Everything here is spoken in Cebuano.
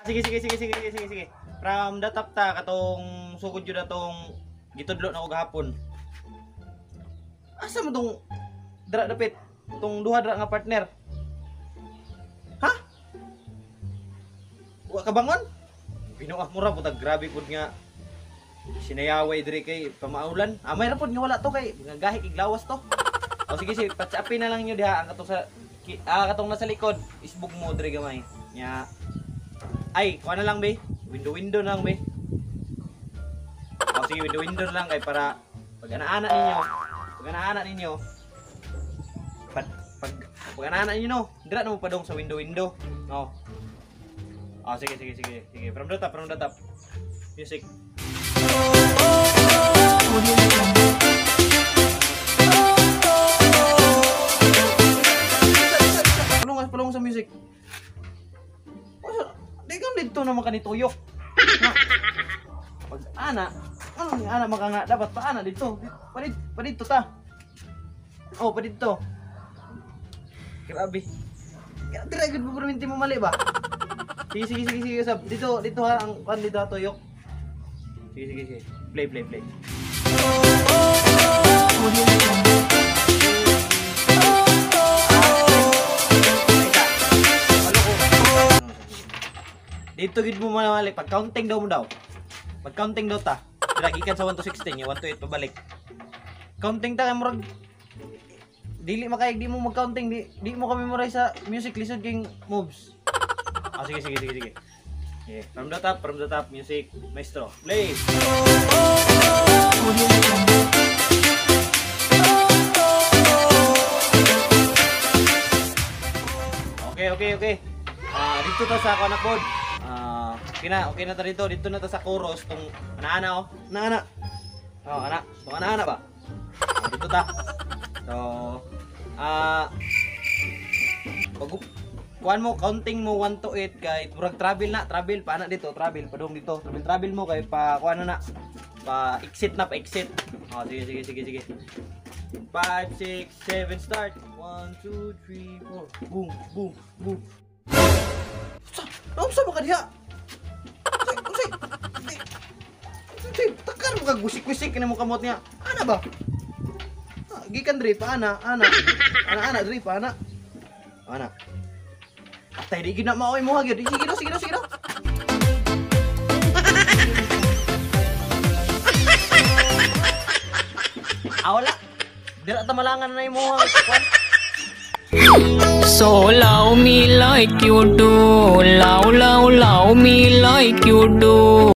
Sige, sige, sige, sige, sige, sige, sige. From the top ta, katong sugod yun atong gitudlo na ko gahapon. Asa mo tong dra dapit? Tong duha dra nga partner. Ha? Wa ka bangon? Binuah mo ra pud, grabe pud nga sinayaway diri kay pamaulan. Amay ra pud nga wala to kay nga gahi kig lawas to. O sige, sige, patsapi na lang niyo diha ang katong sa katong nasa likod, isbog mo diri gamay. Nya. Ay, kuha na lang be. Window window na lang be. O sige, window window na lang kay para pag ana-ana ninyo, pag ana-ana ninyo, pag pag pag ana-ana ninyo no, dira na mo padong sa window window. No. O sige, sige, sige, sige. From the top, from the top. Music. Palungas, palungas sa music. Di ka dito naman kanituyok. Pag ana, ano ni ana maka nga dapat pa ana dito. Padit, padito ta. Oh, padito. Grabe. Dira gud mo perminti mo mali ba? Sige, sige, sige, sige, sab. Dito, dito ha ang kan dito ha, tuyok. Sige, sige, sige. Play, play, play. Dito gid mo mali pag counting daw mo daw. Pag counting daw ta. Dira gikan sa 1 to 16, 1 to 8 pabalik. Counting ta kay murag dili makayag di mo mag-counting, di mo kami memorize sa music, lisod king moves. Ah, sige, sige, sige, sige. Okay, from the top, music, maestro. Play. Okay, okay, okay. Dito ta sa kuan na pod. Okay na ta dito. Dito na ta sa chorus tong ana-ana oh. Ana-ana. Oh, ana. Tong ana-ana ba? Dito ta. So, pag kuan mo, counting mo 1 to 8 kay murag travel na, travel pa ana dito, travel padung dito, travel travel mo kay pa kuan na na. Pa exit na, pa exit. Oh, sige, sige, sige, sige. 5 6 7 start. 1 2 3 4. Boom, boom, boom. Sa mo ka diha? Usay, usay, takar mo kag wisik-wisik kini mo kamot niya. Ana ba? Gikan diri pa ana, ana. Ana ana diri pa ana. Ana. Atay di gid na maoy mo ha gyud. Sige do, sige do, sige do. Wala. Dira ta malangan na imo ha. So love me like you do, love, love, love me like you do.